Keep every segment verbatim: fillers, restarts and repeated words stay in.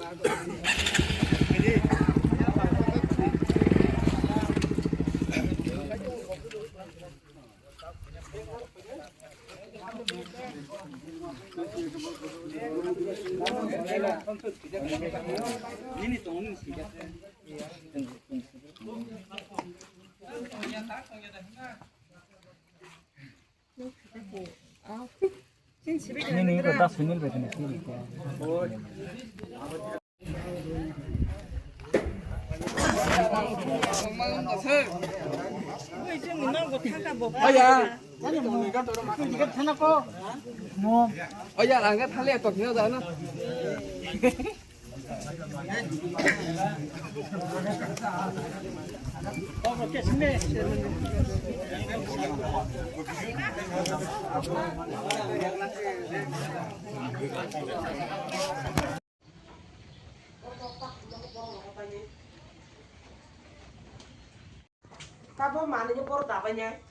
Nini ko das minil betin sini. Aya. Aya, angkat hale to kino jana. Tabo manwi borok dabai nai.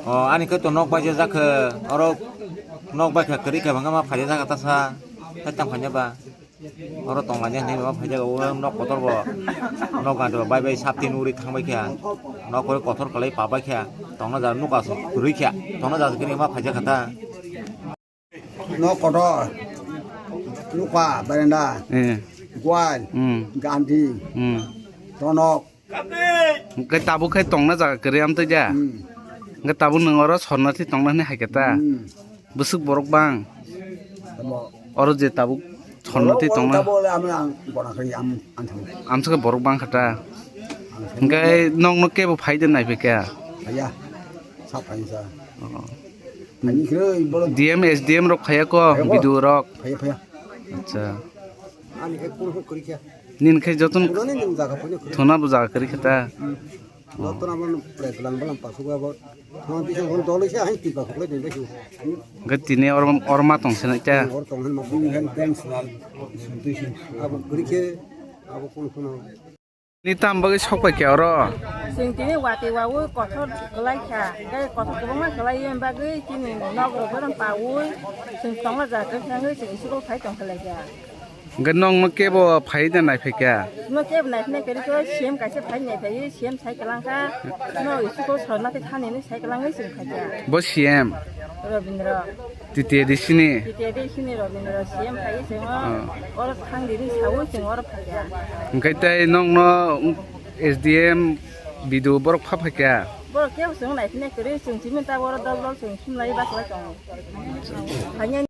O, ani khe to nok bai jak khe, oro nok bai khe kwrwi khe bangma phaijak kha ta sa, hai tang phanya ba. Oro tong lainai hinwi ma phaijak o nok kotor bo, nok gari bo bai bai sap tin uri thang bai kha, nok khe kotor kwlai pa bai kha, tongna ja nuk aswk kwrwi kha, tongna ja kwrwi ma phaijak kha ta. Nok kotor, nukha, berenda, eh, gual, hmm, gandhi, hmm, tonok. Hwnkhe tabuk khai tongna jaga kwrwi amtwi ja? Hmm. Hwnkhe tabuk nwng oro sornathi tongna hwnwi hai khe ta? Hmm. Bwswk borok bang? Tamo. Oro je tabuk sornathi borok tongna? Tamo le amla ang gona khai am, ang thang. Amswk borok bang kha ta? Ang thang. Hwnkhe nokno kebo phai de nai phaikha? Phaiya. Sap phai sa. Oh. Ani khe borok D M, S D M rok phaiya ko, phaiya ko. B D O rok? Phaiya, phaiya. Acha. Ani khe kunu kunu kwrwi kha. Nini khe jotono. Kunani nini jaga phone kwrwi. Thona bo jaga kwrwi kha ta. Hmm. Oh. Jotono abo pres lang balang pasuk abo. Thona bisa hon dol khe hai tiba khokle den khe. Hwnkhe tini or, or ma tong se nai ta. Or tong han ma bini han bank sal. Abo kwrwi khe abo kunu kunu. Ni tam bagwi sok pai khe oro? Chwng tini watwi wawi kothor kwlai kha, tei kothor kwbangma kwlai bagwi chini nok rok bono pawi chwng tongna jaga kwchangwi chwng school phai tong kha lai kha. Hwnkhe nokno kebo phai da nai phai kha? No kebo nai phai khe C M kaisa phai nai phai C M sai kwlang kha, no school sorna khe thani hinwi sai kwlangwi chwng phai kha. Bo C M? Robindra. T T A D C ni? T T A D C ni Robindra C M phai chwng o, ah, oro thang di hinwi sawi chwng oro phai kha. Hwnkhe tei nokno S D M B D O borok pha phai kha? Borok kebo chwng nai phai nai kwrwi chwng simi ta oro dol dol chwng sumlai baklai tongo. Phai nai.